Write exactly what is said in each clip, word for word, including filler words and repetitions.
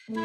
𠊎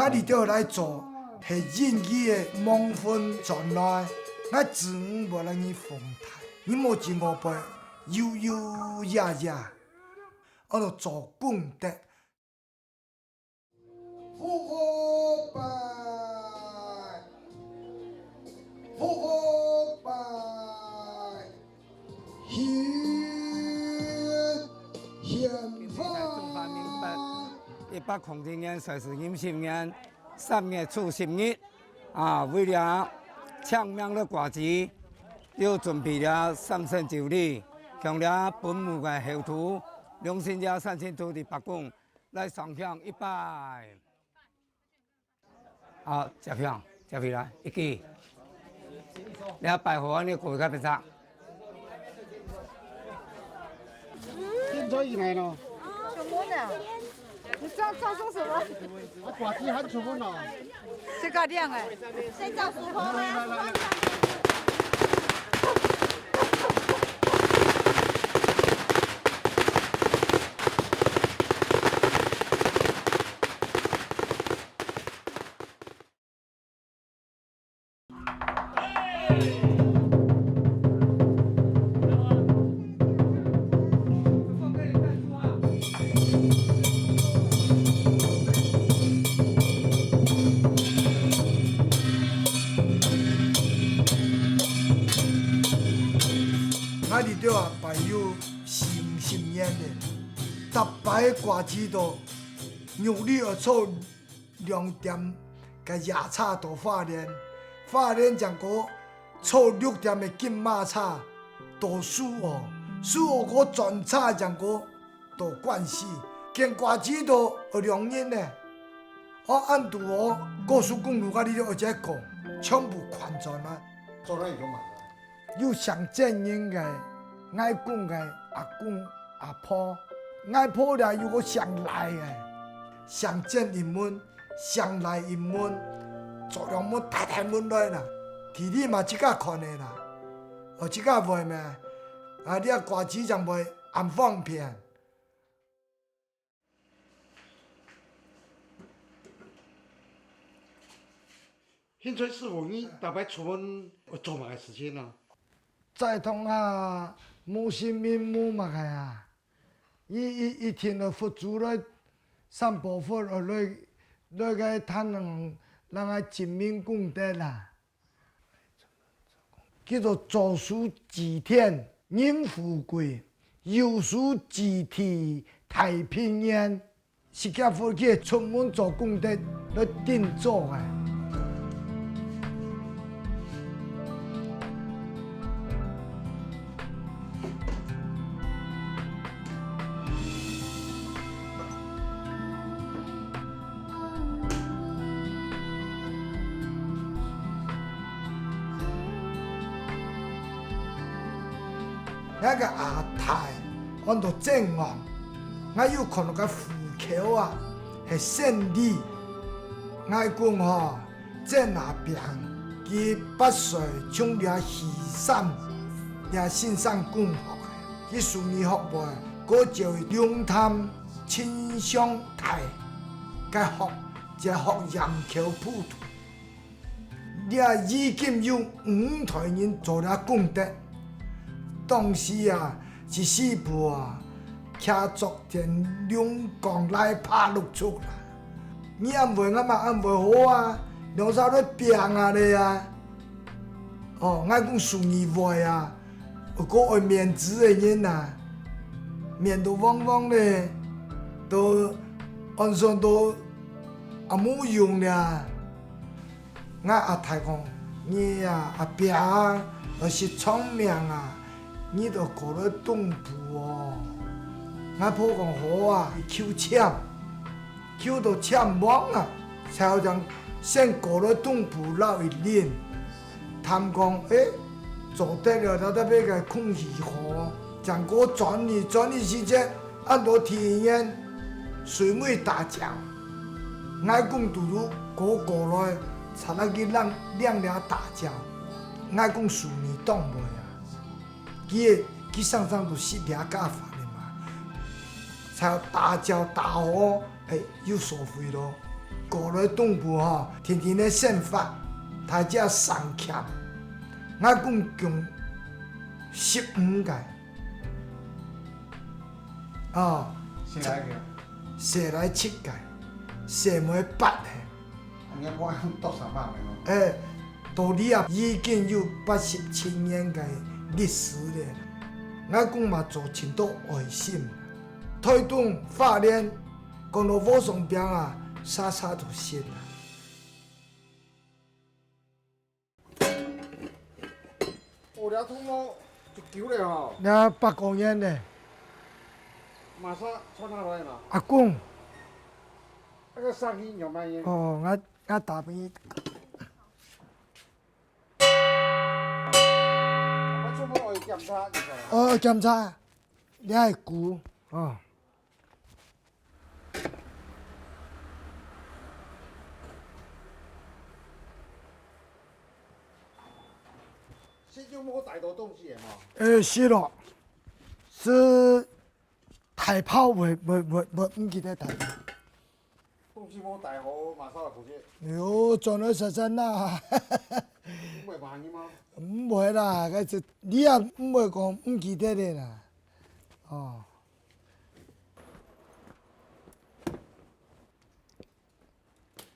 這兜來做係因為个望分轉來，𠊎子女無來你風台，你無知我背，悠悠雅雅，安到做功德。 復活拜，復活拜，獻，獻花。今日係中華民國一百空七年，率是壬辰年三月初十日，啊，為了請命个歌姬，又準備了三牲酒禮，向了本母个後土，龍神這三牲土地伯公 來上香一拜。好，接香，接起來，一支。你愛拜好，你過去較別隻。現在以來呢？什麼呢？你這樣照做什麼？啊，寡婦還出門呢？這个亮哎。在照书包吗？来，来，来，来。 𠊎這兜啊，拜有四五十年了，逐擺歌子到玉里愛坐兩點个夜車到花蓮，花蓮正過坐六點个金馬車到蘇澳，蘇澳過轉車正過 到關西，見歌子都愛兩日呢。哦，恁堵哦，高速公路該裡頭愛再過，全部寬轉啊。做得有嘛？有姓曾人个，外公个阿公阿婆，外婆咧有個姓賴个，姓曾一門，姓賴一門，做兩門大大門來啦。地理嘛自家看个啦，哦，自家會咩？啊，你啊歌子正會恁方便。 現在師傅，你逐擺出門愛做麼个事情呢？在堂下無神明無麼个啊，一、一、一定愛佛祖來三寶佛，愛來、來个壇上，讓𠊎盡明功德啦。 叫做祖師祭天人富貴，有師祭地大平安。釋迦佛佢出門做功德來定做个。 𠊎个阿太安到曾安，𠊎有看到个戶口啊，係姓李。𠊎講吼， 曾阿炳，佢八歲從這溪山這先生公學，佢數理學會，過招龍潭清香台个學，才學贏口普渡。這已經有五代人做這功德，當時啊，一四步啊，擎著天龍降來拍六足啦。你恁會，𠊎嘛恁會好啊，兩儕來拚啊咧啊。哦，𠊎講淑儀會啊，有个愛面子个人啊，面都黃黃咧，都按算都也無用咧。 𠊎阿太講：「你啊，阿伯啊，愛惜長命啊，你著過來東部哦。」𠊎婆講：「好啊。」求籤，求到籤王啊，才正先過來東部尞一輪。談講：「誒，做得了，這搭邊个空氣好，正過轉去，轉去時節， 恁多天然水尾打鳥，𠊎公堵堵過過來，才來去領領這打鳥。」𠊎公樹尾擋背啊，佢佢常常都食這家飯个嘛，才打鳥打好，誒，又收回咯。過來東部吼，天天个生活，大家相欠。𠊎公共十五个， 哦，細倈个，細倈七个，細妹八个。恁樣講多三百个哦。誒，到這啊，已經有八十七年个歷史咧。𠊎公嘛做盡多愛心，台東、花蓮，講到和尚餅啊，儕儕都信啊。 哦，這通路足久咧吼。這百過年咧。麼儕傳下來嘛？阿公。該个聲音仰般呢？哦，𠊎，𠊎打分你。𠊎出門愛檢查一下。哦，檢查，這係舊，哦。 係有無帶到東西个嘛？誒，係咯，係大炮會，會，會，會毋記得帶。東西無帶好，麼儕來負責？哎喲，轉來煞煞啦。毋會罵你嗎？毋會啦，該係你也毋會講毋記得个啦。哦。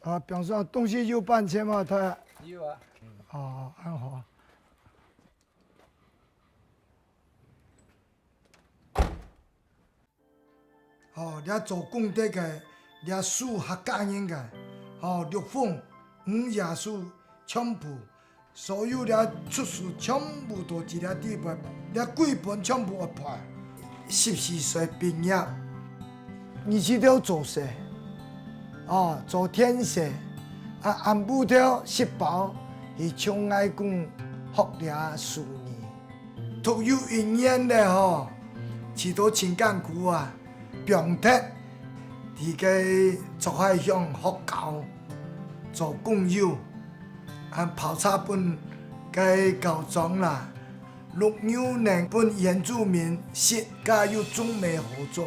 啊，比方說東西有搬遷嗎？佢有啊。哦，恁好。哦，這做功德个，這收客家人个，哦，六鳳、五爺收全部 所有這出處全部都在這地方，這歸本全部愛賠。十四歲畢業，日時頭做事，哦，做田事，啊，暗晡頭食飽，去像𠊎講學這手藝。讀有一年了吼，試著盡艱苦啊，放忒，在該竹海鄉學校做工友。 還泡茶分該校長啦，熝牛奶分原住民食，加有種麥好做。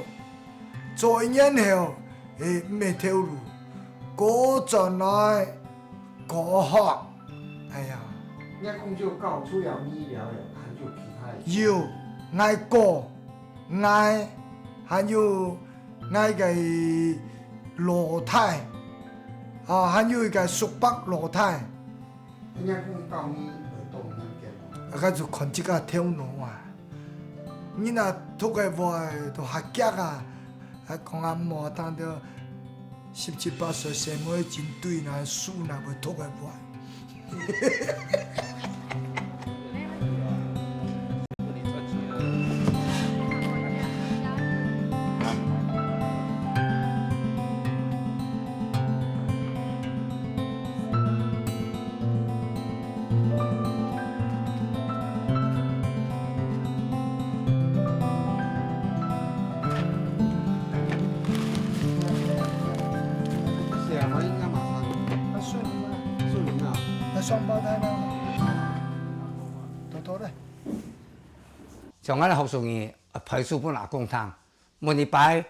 做一年後，誒，毋係頭路，過轉來過學。哎呀，你講就教除了醫療了，還有其他的？有，𠊎哥，𠊎，還有𠊎个老弟，啊，還有一個叔伯老弟。 人家講教你會當人見哦。啊，該就看自家頭腦啊。你若讀个話，都較遽啊，啊，講啊無當到十七八歲細妹真對，若書若會讀个話。是啊，我應該馬上。啊，順利嗎？順利啊。啊，雙胞胎嗎？多多嘞。像𠊎學生呢，啊，排除分阿公聽，問一擺，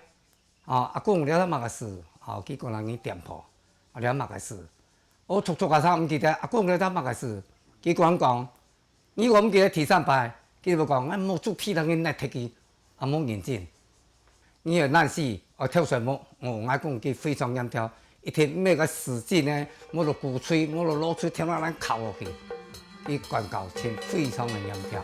哦，阿公，這係麼个字？哦，佢講人店鋪，啊，這係麼个字？哦，讀讀啊，毋記得，阿公，這係麼个字？佢講講，你講毋記得第三擺，佢就講，𠊎目珠皮當个拿忒佢，啊，無認真。你愛難死，愛跳水目，哦，𠊎講佢非常嚴重，一定愛个使勁呢，無就鼓吹，無就攞出天花板敲落去，佢感覺真非常个嚴重。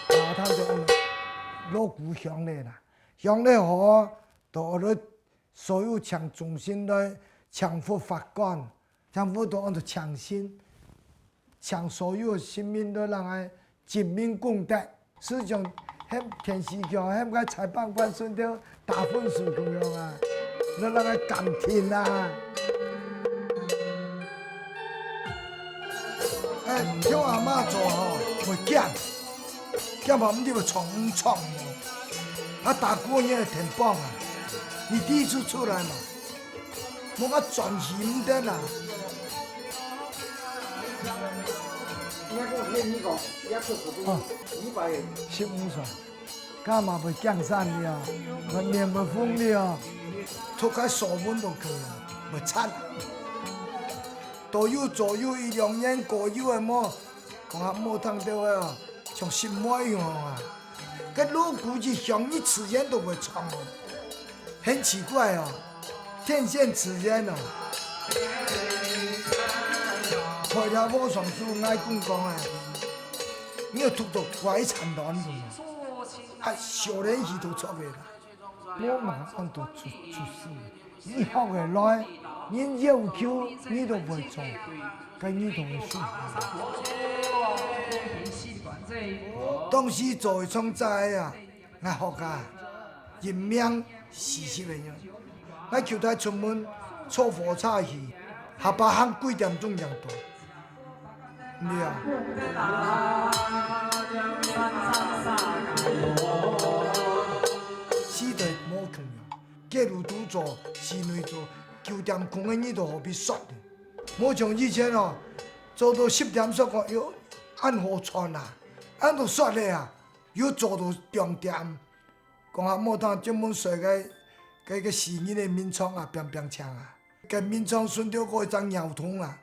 啊，他就鑼鼓響咧啦，響咧好，到了所有請眾神來，請佛法官，請佛都安到請神，請所有神明都讓𠊎盡明功德，就像喊電視劇，喊个裁判官順條打分數共樣啊，都讓𠊎感聽啊。哎，毋像阿媽做吼，會驚。 驚怕毋知會撞毋撞哦。啊，打鼓个人會停枋啊，你第一次出來嘛，無个轉型的啦。人家講騙你講，人家做手工，哦，一百元。十五歲，幹嘛會降山了？會面會紅了？脫開手穩都可以，會慘啊。都有左右一兩年過右个無， 講下無聽到个哦，像失妹樣啊。該鑼鼓一響，你自然都會撞哦，很奇怪哦，天選之人哦。開了和尚書，𠊎公講啊，你要讀到怪慘亂个嘛，啊，少年時都出个啦。 我嘛安到出，出世，你學个來，人要求你都會做，該你同佢說。當時做一場齋啊，𠊎學啊，人命四十个人，𠊎求佢出門坐火車去，下晡行幾點鐘樣到。 你啊，時代無共樣，街路都做，市內做，九點空个你都何必煞呢？無像以前哦，做到十點煞講，喲，恁好賺啊，恁好煞个啊，又做到兩點。 講下無聽，專門睡該，該个死人个眠床啊，平平淨啊。該眠床脣頭過一隻尿桶啊，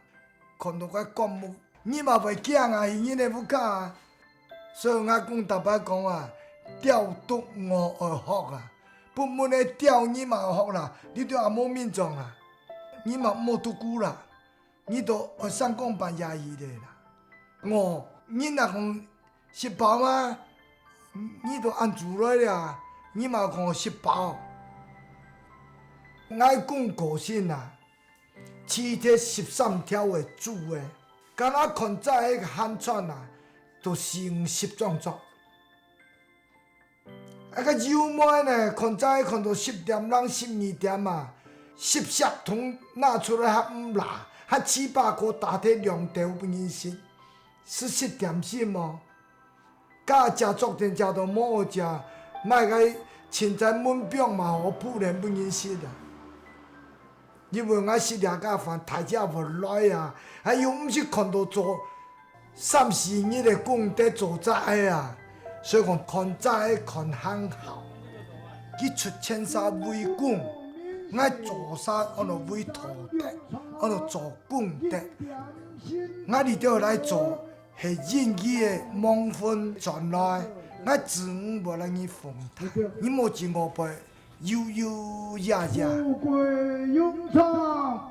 看到該棺木，你嘛會驚啊，係人个屋下啊。所以𠊎公逐擺講啊，吊燭我愛學啊，本門个吊你嘛愛學啦，你都也無眠床啊，你嘛莫獨孤啦。 你都愛三更半夜去咧啦。哦，你若講食飽嘛，你都恁晝來了，你嘛講食飽。𠊎公過身啊，褫忒十三條个珠仔，敢若看在个寒川啊，都四五十張張。 啊，該幼妹呢，看在看到十點零十二點啊，十隻銅拿出來還毋罅，還七八個打忒兩兜分人食，食食點心哦。加食足定食到無好食，買个清齋燜餅嘛好補等分人食啊。 因為𠊎食這个飯，大家會來啊，還又毋識看到做三四日个功德做齋啊，所以講看齋看行孝。佢出千儕圍攻，𠊎做儕安到圍道德，安到做功德。𠊎這兜來做，係因佢个亡魂轉來，𠊎子女無來你奉他，你莫知我輩 悠悠雅雅。富貴榮昌。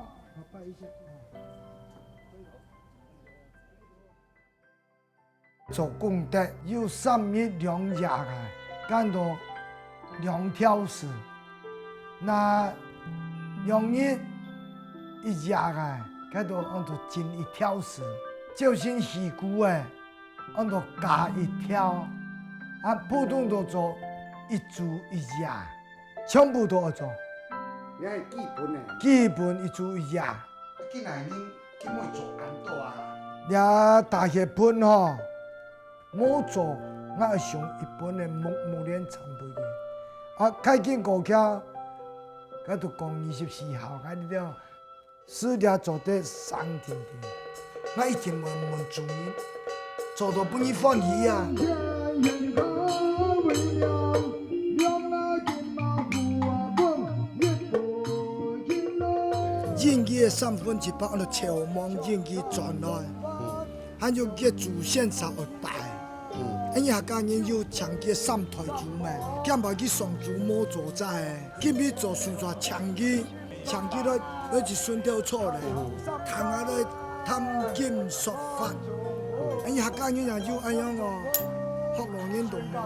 做功德有三日兩夜啊，趕到兩條時。那兩日一夜啊，該都安到盡一條時。朝晨起鼓欸， 安到加一條，啊，普通都做一晝一夜，全部都愛做。這係基本个。基本一晝一夜。啊，今下人根本做恁多啊。這大學本吼，無做，𠊎愛上一本个目，目連參分佢。啊，開經過橋，該都講二十四孝，該了 事業做得生定定，𠊎一定會問主人，做到分你歡喜啊！印佢个三分之八，安到朝望印佢轉來，還有佢个祖先儕愛拜。恁樣客家人有請佢个三代祖咩，兼排佢上祖無做齋，今日做事就請佢，請佢來，來一順條草咧，聽下來談金說法。恁樣客家人也有恁樣哦，學老人同哦。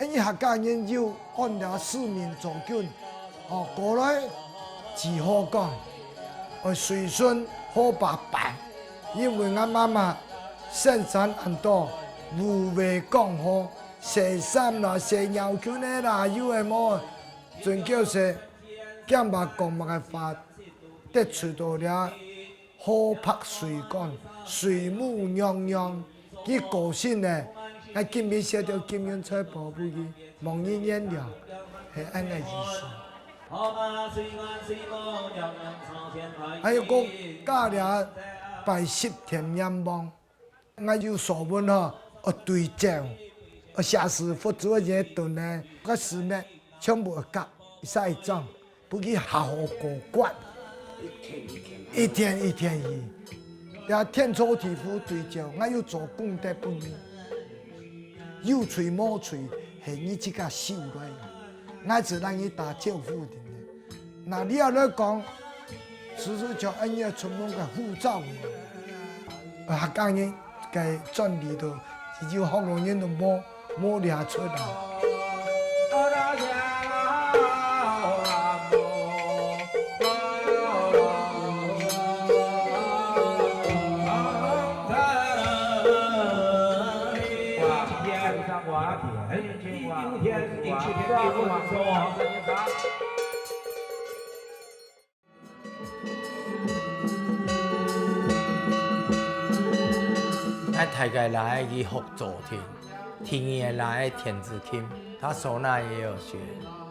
因為客家人有按這四民做君，哦，過來只好講，愛隨順好爸爸，因為𠊎媽媽生產恁多，無話講好，洗衫啦、洗尿褲个啦，有个無，準叫是，驚怕講麼个話，得罪到了 河伯水官、水母娘娘，佢高興呢，𠊎今日寫條金銀財寶分佢，望你原諒，係恁个意思。還有个加了拜十天閻王，𠊎有所聞吼，愛對照，愛寫詩佛祖个人頓呢，个詩咩，全部愛合，一儕一張。 分佢好好過關。一天一天來。一天一天去，這天造地府對照，𠊎有做功德分你。有罪無罪，係你自家修來个。𠊎只拿你打招呼的呢。那你要來講，只是叫恁樣出門个護照嘛。啊，客家人个專利都，有學老人都無，無掠出來。 𠊎大个倈仔去學做琴，第二个倈仔電子琴，他嗩吶也有學。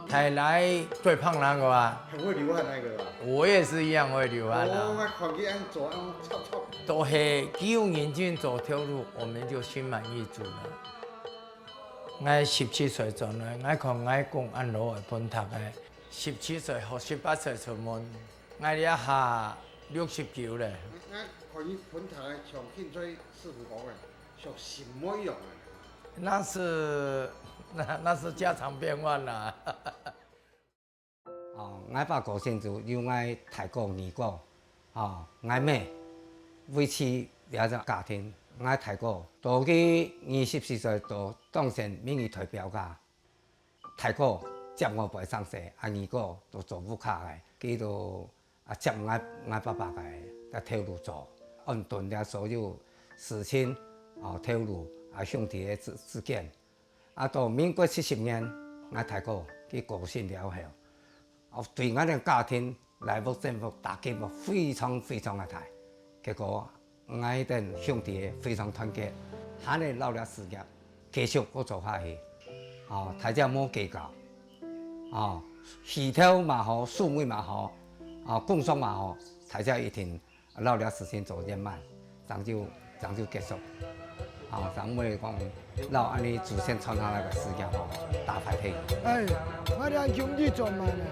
大倈仔最胖那個啊。很會流汗那個啊。我也是一樣會流汗啊。哦，那看佢恁做，恁插插。都係，只有認真做頭路，我們就心滿意足了。𠊎十七歲轉來，𠊎看𠊎公恁老个分讀个，十七歲學十八歲出門，𠊎這下六十九了。𠊎看你分讀个像興趣 師傅講个，像神妹一樣个。那是，那，那是家常便飯啦。哦，𠊎爸過身就由𠊎大哥、二哥，哦，𠊎姆維持這隻家庭。𠊎大哥到佢二十四歲就當選民意代表个。 大哥接𠊎背上勢，啊，二哥就做屋下个，佢就，啊，接𠊎，𠊎爸爸个，个頭路做，安頓了所有事情，哦，頭路，啊，兄弟个之，之間。啊，到民國七十年，𠊎大哥佢過身了後，哦，對𠊎个家庭 來屋政府打擊非常非常个大。結果𠊎等兄弟非常團結，還係摎這事業繼續過做下去。哦，大家無計較。哦，起頭嘛好，收尾嘛好，哦，工作嘛好，大家一定 摎這事情做圓滿，正就，正就結束。啊，正毋會講摎恁呢祖先傳下來个事業吼，打壞忒。哎，𠊎這兄弟做麼个呢？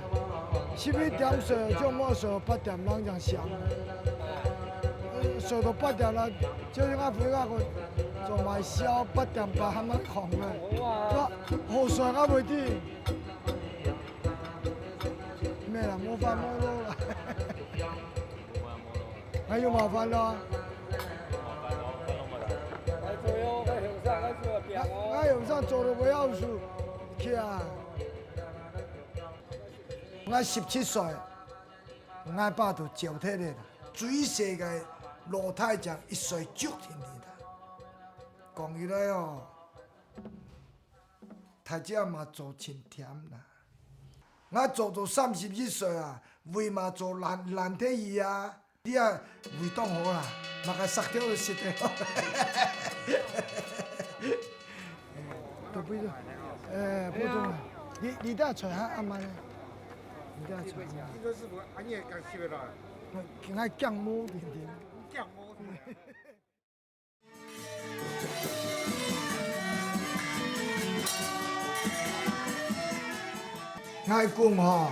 十一點睡，就莫睡到八點人正醒。呃，睡到八點了，就係𠊎回家个，做麼个笑八點半還吂囥呢？哇，好睡𠊎袂定。 咩啦，無煩惱啦。還有麻煩啦。𠊎，𠊎有啥做都不要輸，去啊。𠊎十七歲，𠊎爸都走忒了啦。最細个老弟正一歲足定定啦。講起來哦， 大姐嘛做盡忝啦。𠊎做到三十一歲啊，胃嘛做爛，爛忒去啊，你啊，胃當好啦，麼个煠條都食得。都不一樣。哎，普通啊。你，你這菜還恁慢呢？你這菜還慢。應該係無，恁樣會較熟个啦。𠊎，𠊎薑母定定。薑母定定。𠊎講吼，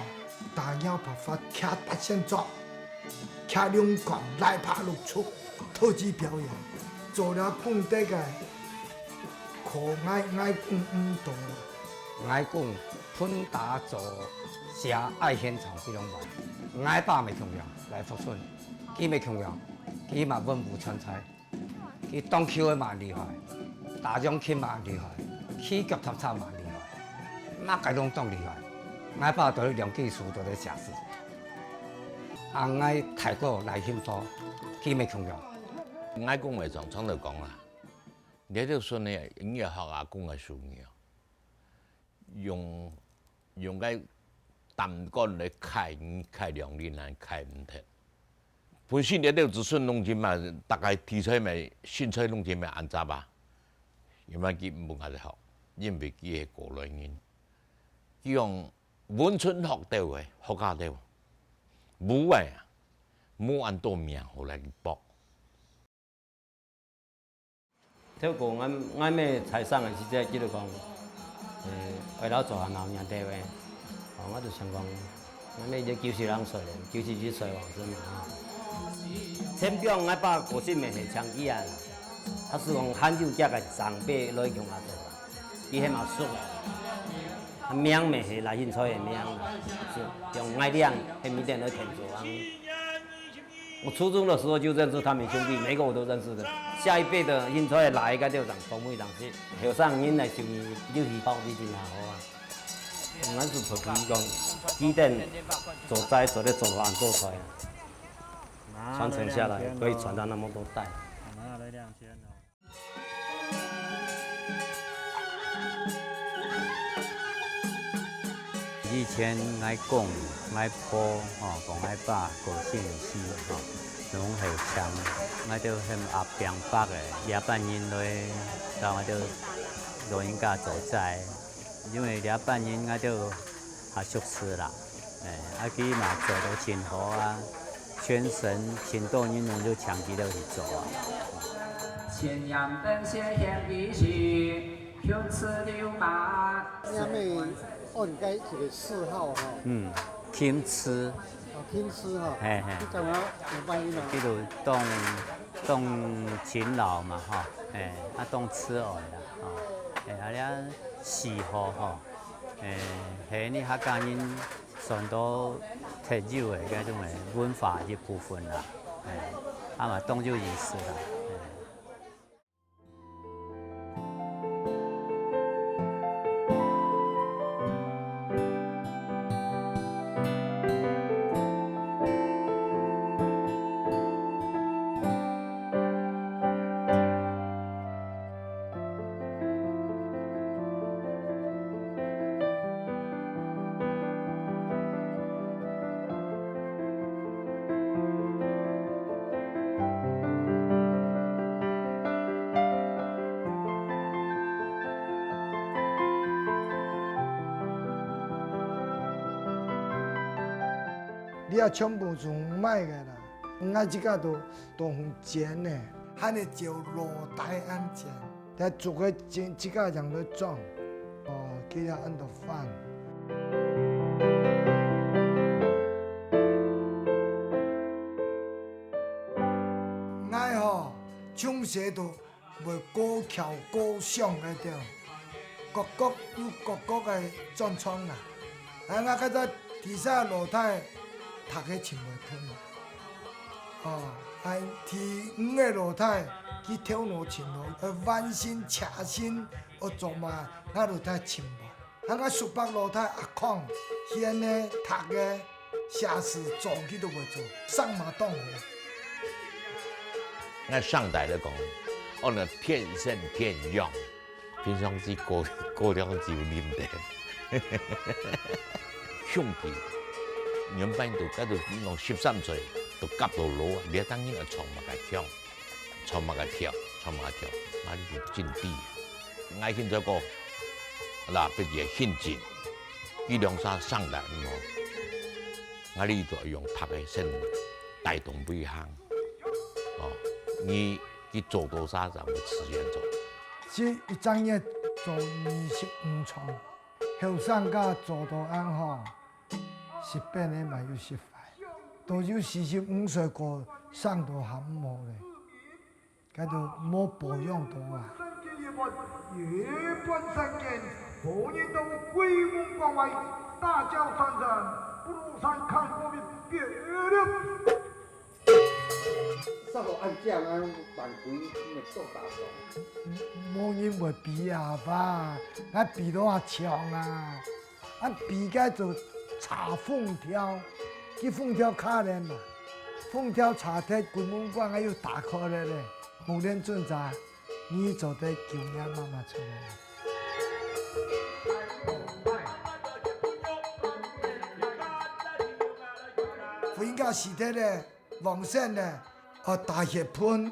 大鳥白髮徛八仙桌。 徛龍崗，來拍六畜，特技表演，做了捧垤个，可𠊎，𠊎講毋到。𠊎講，歕打坐，寫愛現場這種話。𠊎爸乜共樣，來福順，佢乜共樣，佢嘛文武全才。 佢當球个嘛厲害，打將琴嘛厲害，起腳踏車嘛厲害，麼个攏當厲害。𠊎爸都兩句詞都在寫詩。啊，𠊎大哥來興科，佢乜共樣。𠊎講話常常就講啦，這條孫呢，你愛學阿公个手藝哦。 用，用該擔竿來㧡，㧡兩輪還㧡毋忒。本身這兜子孫攏真嘛，大概地菜乜，莧菜攏真嘛恁雜啊。因為佢毋分𠊎兜學，因為佢係過來人。佢用文春學到个，學下到。無个啊，無恁多命好來去搏。 頭過𠊎，𠊎姆在生个時節，佢就講，誒，愛摎做下老娘兜个。哦，𠊎就想講，𠊎姆已經九十零歲了，九十一歲往生嘛，吼。前邊𠊎爸過身乜係請佢啊，佢係講還有幾个長輩來共下做啦，佢係嘛熟个，名乜係來興在个名啦，係，像𠊎這樣，係每天來添做啊。 我初中的時候就認識他們兄弟，每個我都認識的。下一輩的現在來个就講東北人是，後生人來就你就去報你真好啊。我們是普通講，幾代做齋做得做到恁多代啊，傳承下來可以傳到那麼多代。以前𠊎公、𠊎婆，吼，講𠊎爸過身時，吼，攏係請𠊎兜喊阿伯伯个，這班人來，摎𠊎兜老人家做齋。 因為這班人𠊎兜較熟事啦，誒，啊佢嘛做到真好啊，全省真多人攏就請佢兜去做啊。千年等閒閒未去，窮吃流麻。阿姆按該一個諡號吼。嗯，勤吃。哦，勤吃吼。嘿嘿。你感覺有辦法嗎？比如當，當勤勞嘛，吼，誒，啊當慈愛啦，吼，誒，啊這諡號吼。 誒，係你客家人算到特有个該種个文化一部分啦，誒，啊嘛當有意思啦，誒。 這全部係買个啦，𠊎自家都 都用剪呢，還係照羅帶恁剪。這竹个自，自家樣來裝，哦，佢也恁多番。𠊎吼，從細都會過橋過巷个兜，各各有各各个專長啊。啊，𠊎該隻第三老弟，讀个真會聽啊。 哦，啊，第五个老弟，佢頭腦真好，呃，彎身、斜身，學做麼，𠊎老弟全部。啊，𠊎叔伯老弟阿康，現在讀个、寫字做佢都會做，生嘛當好。𠊎上台來講，哦，那天生天養。 平常時過，過量就啉茶。兄弟，原本都該都講十三歲，都夾到老啊，這等人愛唱麼个腔，唱麼个調，唱麼个調，𠊎就真知。𠊎現在講，啦，別个現今，佢兩儕生得毋好，𠊎俚就用拍个先帶動佢行。哦，你，佢做到啥正會自然做。這一隻月做二十五場，後生家做到恁好， 食飯个嘛有食壞，都有四十五歲過生到還毋好咧，該都無保養到啊。上好恁靚啊，扮鬼，你做打爽。無人會比啊吧，𠊎比到啊強啊！ 啊，比該就差風調，佢風調較冷嘛，風調差忒，鬼門關啊又打開了咧。目前準則，你做得救若媽媽出來。婦人家死忒咧， 往生呢，愛打血盆，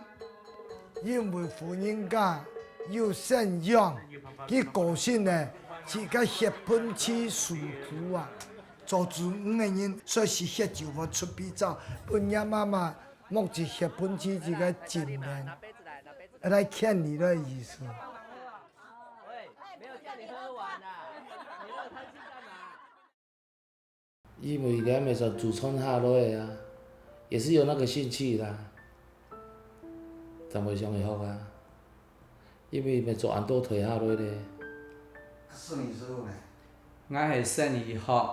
因為婦人家有身陽，佢過身呢，係該血盆池受苦啊。做子女个人，所以係血就會出鼻糟，分若媽媽摸著血盆池這个經文，來勸你的意思。喂，沒有叫你喝完啊，你喝湯去幹嘛？ 因為這乜係祖傳下來个啊，也是有那個興趣啦，正會想去學啊。因為乜做恁多退下來咧。順利師傅呢？𠊎係順利學，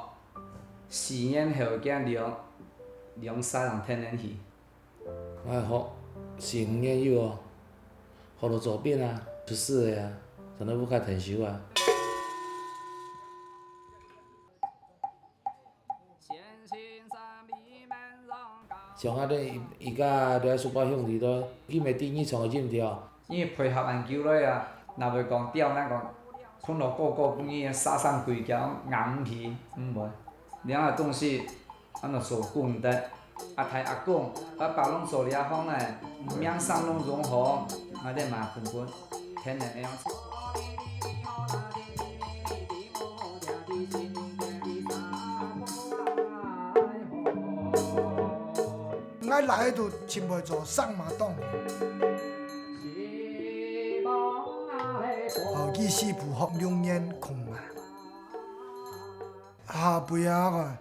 四年後見兩，兩儕人天天去。 𠊎學四五年有哦，學到左邊啊，出師个啊，正到屋下𢯭手啊。像啊，這一，一家這叔伯兄弟都，佢乜第二場个音調。因為配合恁久了啊，哪會講調那個，碰到個個不一樣，殺傷規條硬起，毋會。兩個東西 恁樣做功德，阿太阿公，爸爸攏做這行呢，名聲攏當好，𠊎兜嘛分分，天天恁樣。𠊎倈仔都盡會做生麻當。哦，佢四部學六年空啊。 下背啊，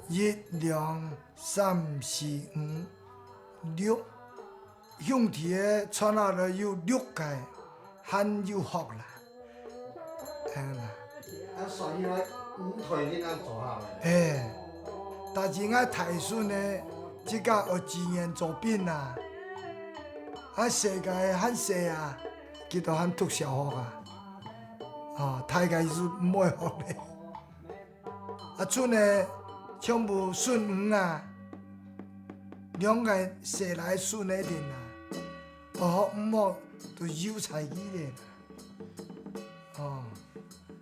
一、兩、三、四、五、六，兄弟个傳下來有六個，還有學啦。恁樣啦。啊，所以來五代恁樣做下來。哎，但是𠊎大孫呢，自家愛自然做兵啊。啊，細個還細啊，佢都還讀小學啊。啊，大個就毋會學咧。 啊，賰个全部孫女啊，兩個細倈孫仔定啊，學毋學都由在佢咧。哦，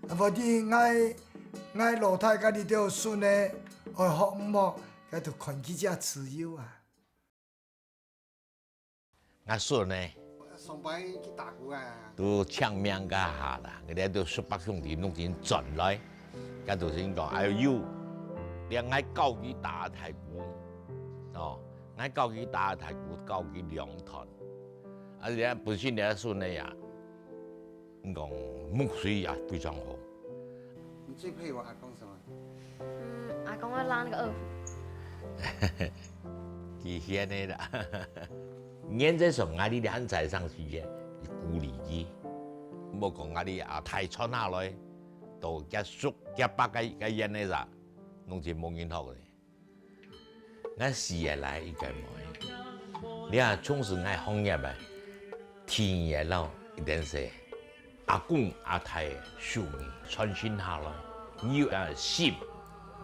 啊，無知𠊎，𠊎老弟佮這兜孫仔，愛學毋學，該都看佢自家自由啊。 𠊎孫呢，上擺去打鼓啊。都請命該下啦，佢兜都叔伯兄弟攏先轉來，該都先講，哎喲，這𠊎教佢打太鼓，哦，𠊎教佢打太鼓，教佢兩段。啊，這本身這孫呢呀， 你講，目水也非常好。你最佩服阿公什麼？嗯，阿公會拉那個二胡。佢現在啦。原則上，𠊎俚還在生時間，鼓勵佢。莫講𠊎俚阿太傳下來，到厥叔、厥伯个，个現在啦，攏係無人學个。 𠊎四個倈一個妹，這從事𠊎行業个，第二個老一定係阿公阿太个手藝傳承下來，有啊心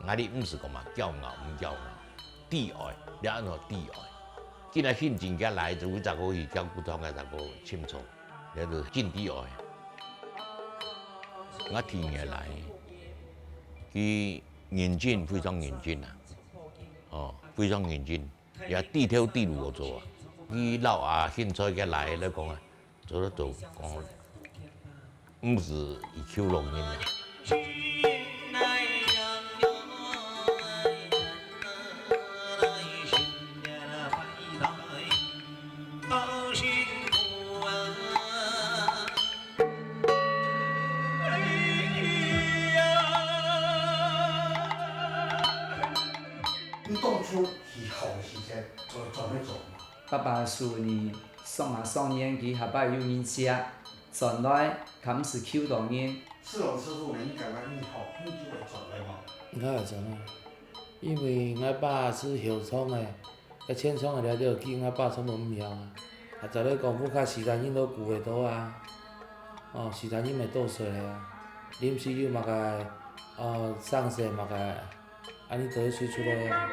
，𠊎俚毋係講嘛驕傲毋驕傲，知愛，這安到知愛。今仔日真正倈仔，有一隻个去教古堂个一隻个清楚，這就真知愛。𠊎第二個倈，佢 認真，非常認真啊！哦，非常認真，也知頭知路个做啊。佢摎阿興財个倈仔來講啊，做得做，講，毋係一球老人啊。轉來轉。爸爸个手藝，上下上年紀，下擺有人接，轉來，敢毋使求到人。士農師傅呢，你感覺你學很久會轉來無？𠊎會轉來，因為𠊎爸係後生个，該前生个了了，佢𠊎爸全部毋曉啊。啊，再來講，屋下其他人都顧會到啊，哦，其他人乜多歲啊，臨時有麼个，呃，生死麼个， 恁呢就會隨出來啊。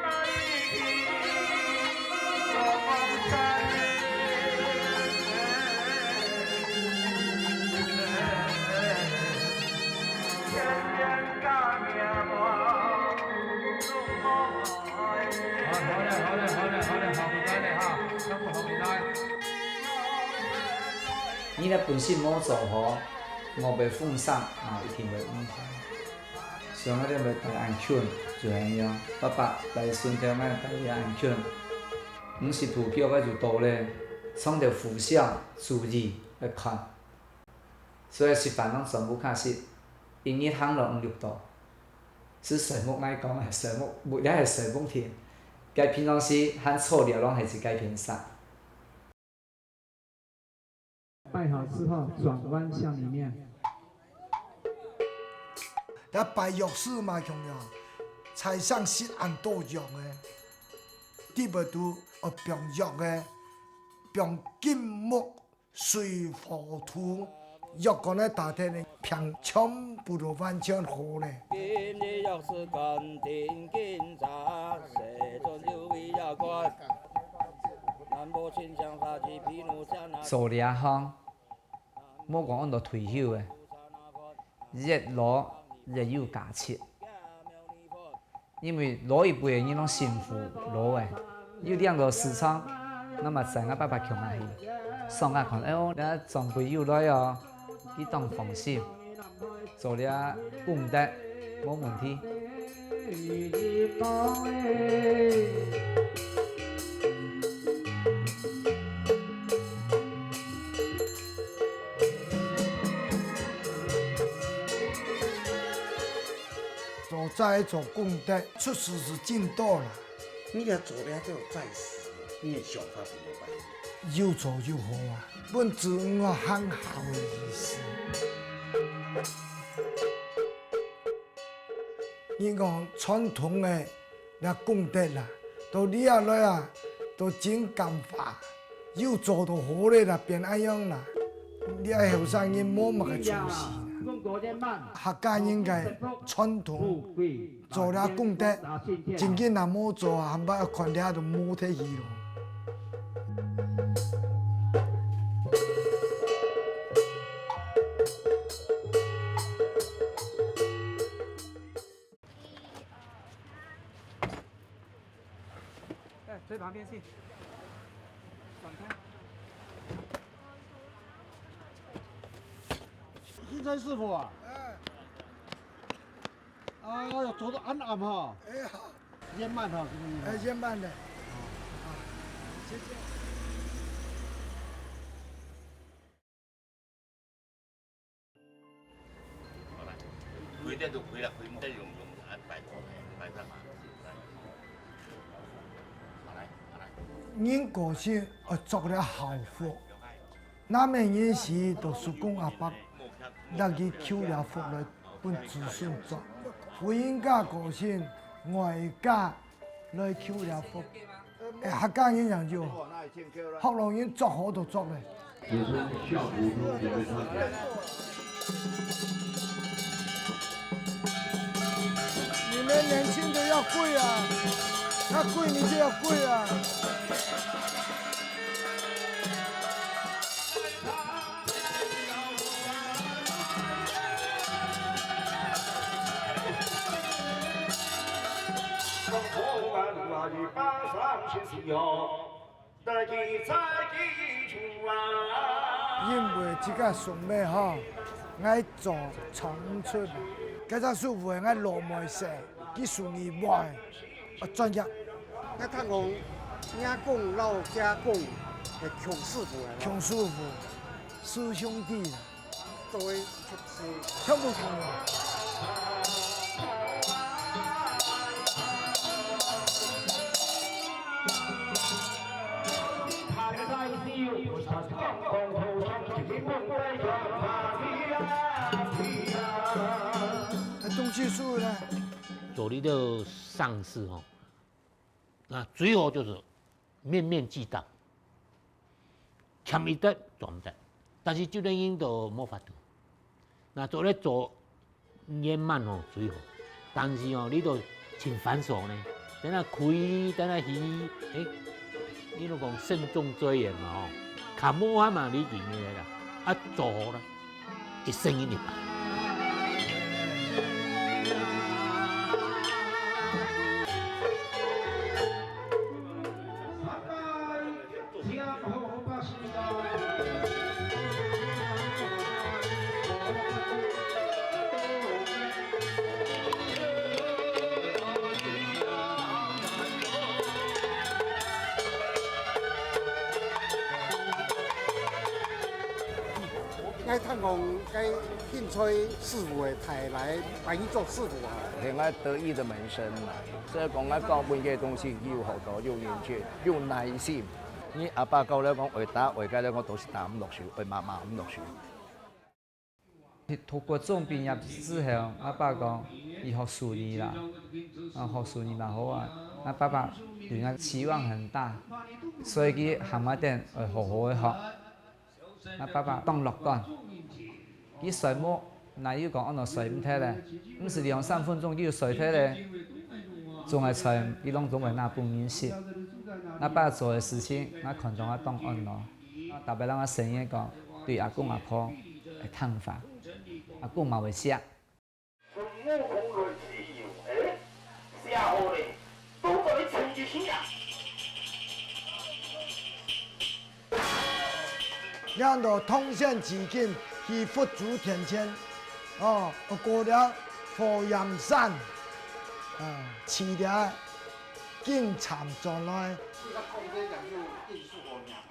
好，好了，好了，好了，好了，好，回來了哈，全部好，回來。你若本身無做好，外背風聲啊，一定會影響。 所以𠊎兜愛戴恁近，就恁樣，爸爸戴孫兜，𠊎戴也恁近。毋使步腳个就到咧，常兜互相注意來看。所以食飯攏全部較食，一日行路五六到。係睡目來講，係睡目，也係睡目天。該平常時還坐了攏係一該片山。 拜好之後，轉彎向裡面。這拜藥師嘛共樣，在生食恁多藥个，特別都愛放藥个，放金木水火土，藥膏个打忒呢，病全部都完全好咧。今日藥師觀音金蛰，世尊有位藥罐。 做這行，莫講安到退休个，越老越有價值。因為老一輩个人攏辛苦老个，有領到市場，那麼載𠊎爸爸共下去，上下看，哎喲，這長輩有來哦，佢當放心。 做這功德，無問題。做齋做功德，出世係真多啦。你也做了做齋時，你个想法係麼个？有做有好啊，分子女啊，很好个意思。 你講傳統个這功德啦，到這下來啊，都真簡化，又做到好咧啦，變恁樣啦。這後生人無麼个重視啦。客家人个傳統，做這功德，正經若無做啊，還怕看這都無忒去咯。 哎，推旁边去，转开。现在师傅啊？哎。哎呦，做到暗暗哈。哎呀。烟慢哈，是不是？哎，烟慢的。啊，谢谢。 好来，开了就开了，开门再用用安排，安排上嘛。好来，好来。人个性愛着了好服，男个人時都叔公阿伯，拿去求了服來分子孫着。婦人家个性，外家 來求了福。哎，客家人講究，福佬人做好就做了。你們年輕的要跪啊，要跪你就要跪啊。 因為自家兄妹吼，𠊎做唱毋出，該隻師傅係𠊎老妹婿，佢屬於妹，啊，專業。𠊎聽講，若公摎厥公係共師傅个咯。共師傅，師兄弟啦。 做位出世。全部共樣。做這个喪事吼，那最好就是面面俱到，欠一个做毋得，但是就等於都無法度。那做咧做圓滿吼最好，但是吼，你都真繁瑣呢，等下開，等下起，誒，你都講慎重追遠嘛吼，較無法嘛，你認為啦，啊，做好了。 一生一年吧。𠊎聽講，該興趣師傅个帶來，拜你做師傅啊。係𠊎得意个門生嘛，所以講𠊎教分佢个東西有學到，有研究，有耐心。你阿爸教了講，愛打，愛該了講，都係打毋落手，愛罵，罵毋落手。 讀國中畢業之後，𠊎爸講，你學手藝啦，啊，學手藝嘛好啊。𠊎爸爸對𠊎期望很大，所以佢喊𠊎等愛好好个學。𠊎爸爸當樂觀，佢睡目，哪有講安到睡毋忒咧？毋係兩三分鐘佢就睡忒咧。總係睡，佢攏總會拿分人食。𠊎爸做个事情，𠊎看到𠊎當安樂。 逐擺摎𠊎承言講，對阿公阿婆會聽話，阿公嘛會惜。孫悟空來西遊，誒，寫好咧，都做得唱一首啊。這樣就通向取經去佛祖天前，哦，過了火焰山，啊，去了金蟬轉來。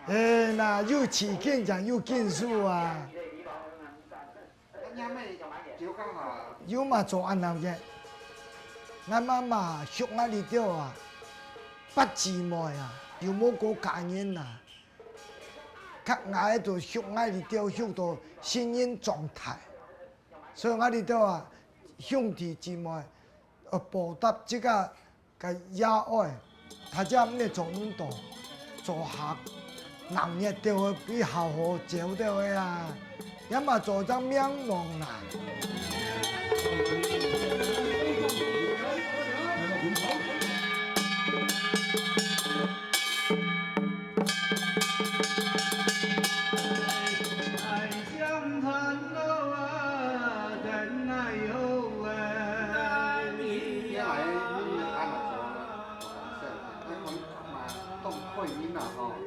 誒，那有取經正有經書啊。有嘛做恁樣个。𠊎媽媽畜𠊎這兜啊，八姊妹啊，又無過嫁人啊。較𠊎都畜𠊎這兜畜到成人狀態。所以𠊎這兜啊，兄弟姊妹，呃，報答自家 个爺哀，大家毋係做恁多，做下鬧熱兜个比較好招兜个啊，也嘛做隻名望啦。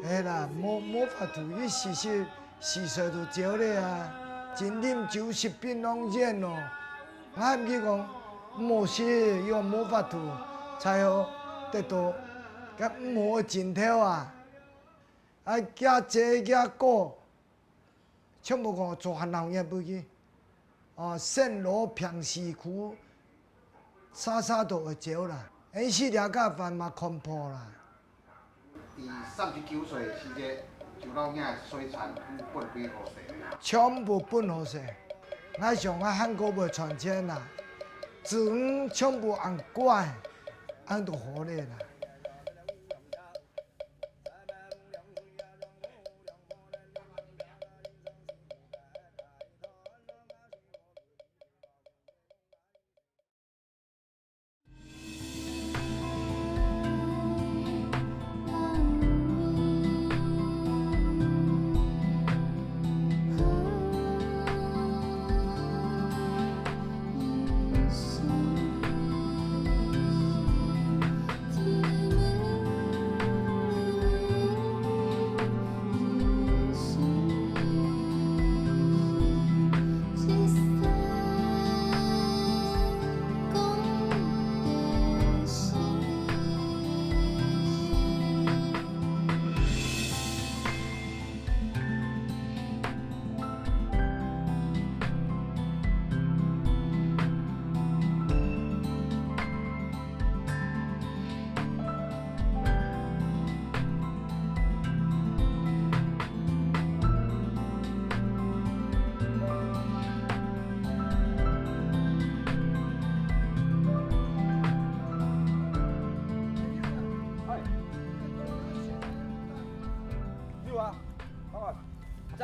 係啦，無，無法度，佢四十，四十歲就走咧啊，真啉酒食檳榔煙哦。𠊎喊佢講，毋好食，又無法度，才好得到該毋好个症頭啊。啊，厥姊厥哥， 全部講做下鬧熱分佢，哦，生老病死苦，儕儕都會走啦。恁時這个飯嘛看破啦。佢三十九歲時節，就摎若个財產分分分好勢咧。全部分好勢，𠊎想𠊎還過會賺錢啦，子女全部恁乖，恁都好咧啦。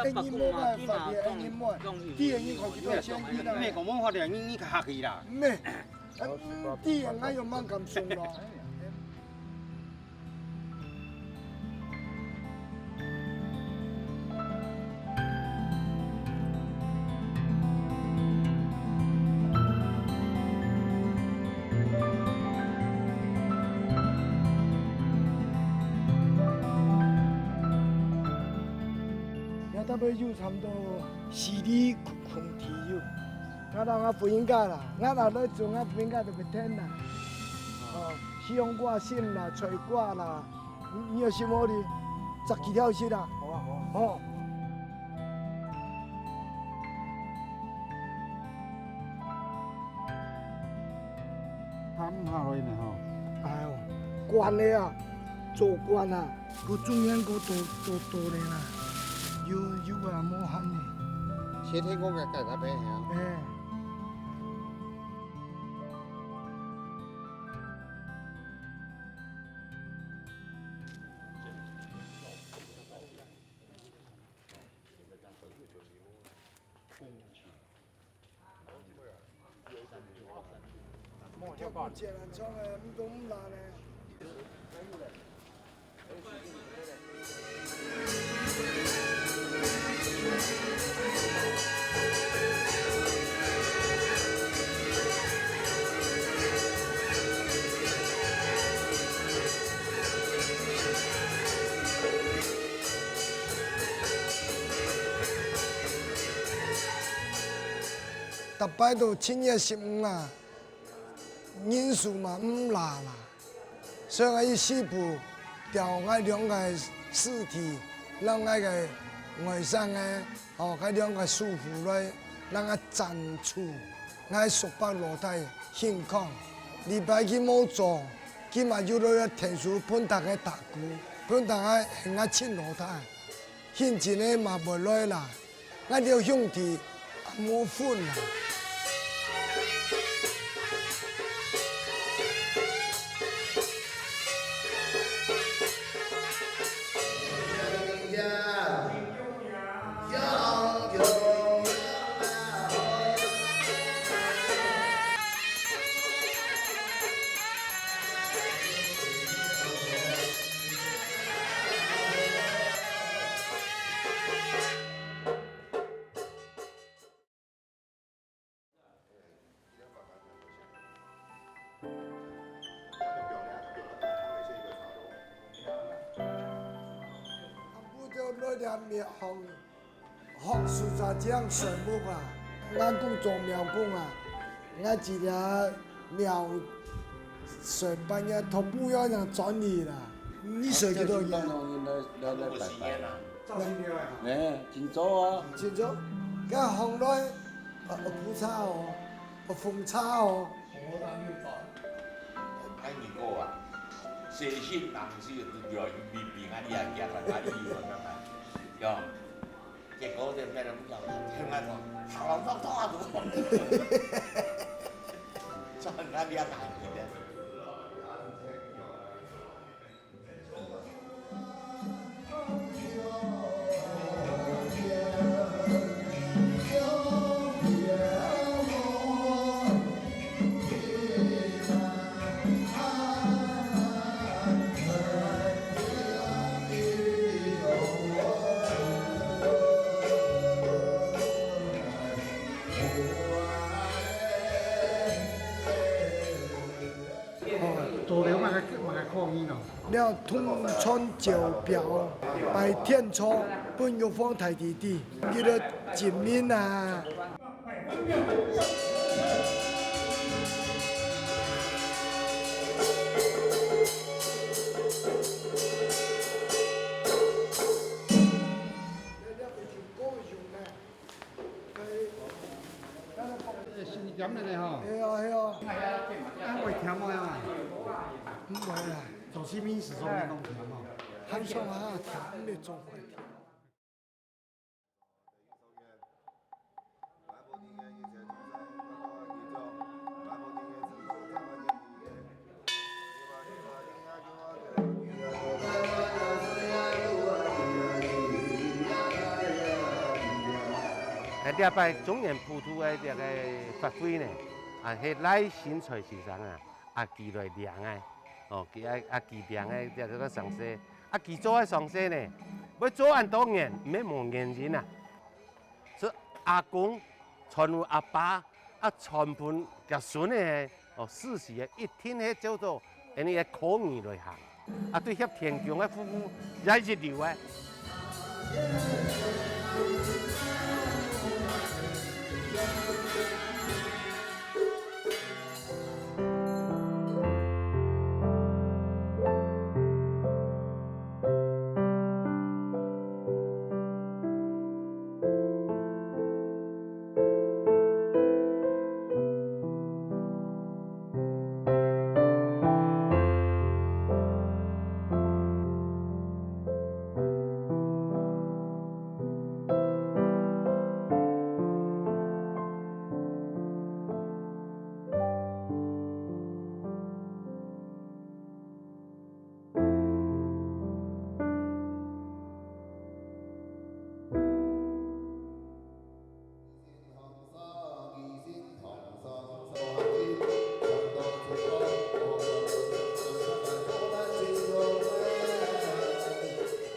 哎，你莫个發言，哎，你莫，第一你看佢到前去啦。毋係講無法度，你，你較客氣啦。毋係，啊，第一，𠊎又蠻感動咯。這搭尾有差毋多四里空地有。𠊎同𠊎婦人家啦，𠊎若來做，𠊎婦人家就會𢯭啦。哦，西洋瓜、心啦、菜瓜啦，你，你有心好哩，摘幾條食啊？好啊，好啊。哦。 探下來呢吼。哎喲，慣了啊，做慣啊，過中央過多多多了啦，有有啊，無閒呢。先天講个改改變呀。哎。 逐擺都七月十五啊，人數嘛毋罅啦。所以𠊎去西部調𠊎兩個師弟，摎𠊎个外甥仔，吼，該兩個師傅來，摎𠊎贊助𠊎叔伯老弟興康。禮拜佢無做，佢嘛又來𢯭手分大家打鼓，分大家喊𠊎親老弟。 現今个嘛無來啦，𠊎兜兄弟也無分啦。學術家這樣選目啊，𠊎講做廟公啊，𠊎這條廟選半日，都不要人轉去啦。你選幾多年？來，來，來拜拜。哎，真早啊。真早。該行來，呃，呃，普查哦，呃，奉茶哦。哎，你講啊，細心人士就要比，比，比，啊，你還強啊，啊，你有啊，幹嘛？喲。 結果就變成講，聽人講，頭腦當大啊，做人家了解你的。哦，做了麼个，麼个口音哦？了通川九表，拜天初，分玉皇大帝知，佢个神明啊。 心鹹了呢吼。係啊，係啊。啊，會甜無啊？毋會啦。做西米時常會講甜哦。還算啊，甜，毋係做壞甜。這擺中元普渡个這个法會呢，啊，係賴新財先生啊，啊，佢來領个，哦，佢啊，啊，佢領个這个常勢，啊，佢做个常勢呢，會做恁多年，毋係無原因啊。 係阿公傳分阿爸，啊傳分厥孫仔，哦，世世仔一定係照著恁呢个科儀來行，啊對協天宮个服務也一流个。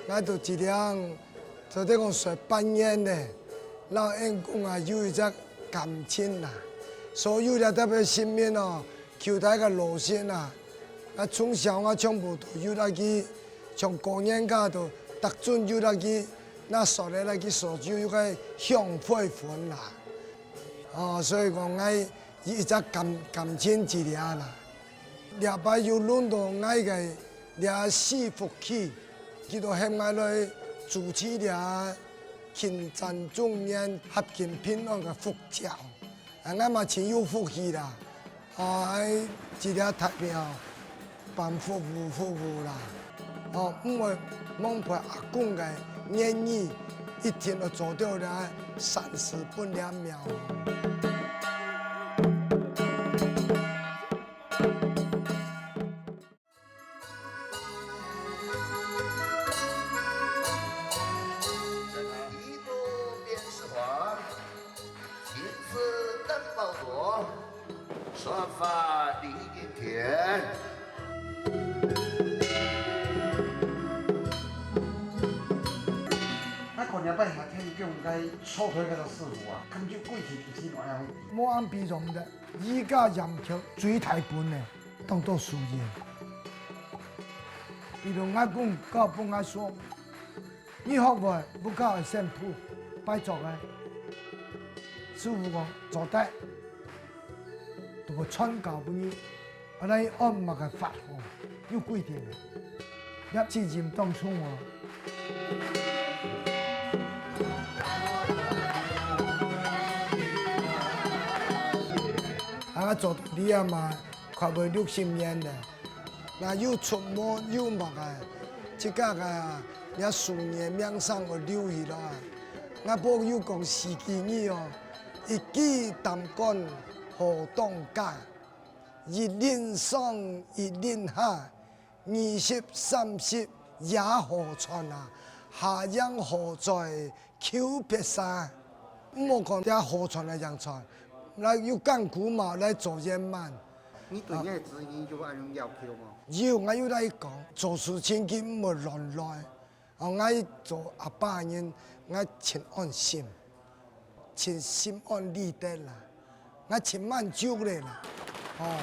𠊎都盡量做得講說半年呢，摎恩公啊有一隻感情啊，所有這特別神明哦，求大家勞心啊，啊從小啊全部都有來去，像過年个都逐陣有來去，那說來來去說就有个香火分啦。 哦，所以講𠊎一隻感感情之列啦。這擺又輪到𠊎个這四福氣，佢都喊𠊎來主持這慶讚中元合境平安个福醮。啊，𠊎嘛盡有福氣啦。 哦，愛一个大廟，辦服務服務啦。哦，毋會忘懷阿公个願意，一定愛做到這善事分這廟。 啊，過年拜下天公个掃台个師傅啊，看就跪起地去那樣。無恁悲壯个，一家人口最大本个，當多輸贏。比如𠊎公教分𠊎說， 你學會佛教个神父拜祖个，師傅講做得，都會傳教分你，啊，你按麼个法號，有規定个，這責任當重哦。啊，做到這啊嘛，快要六十年了。 若有出門有麼个，自家个這數年名聲愛留起來。𠊎婆有講四句語哦：一句擔竿好當家，一輪上一輪下，二十三十也好賺啊，下贏好在 求別儕，毋好講這好賺來贏賺，來有艱苦嘛，來做圓滿。你對你个子女有恁樣要求無？有，𠊎有來講，做事情佢毋好亂來。哦，𠊎做阿爸个人，𠊎盡安心，盡心安理得啦。 𠊎盡滿足咧啦。哦，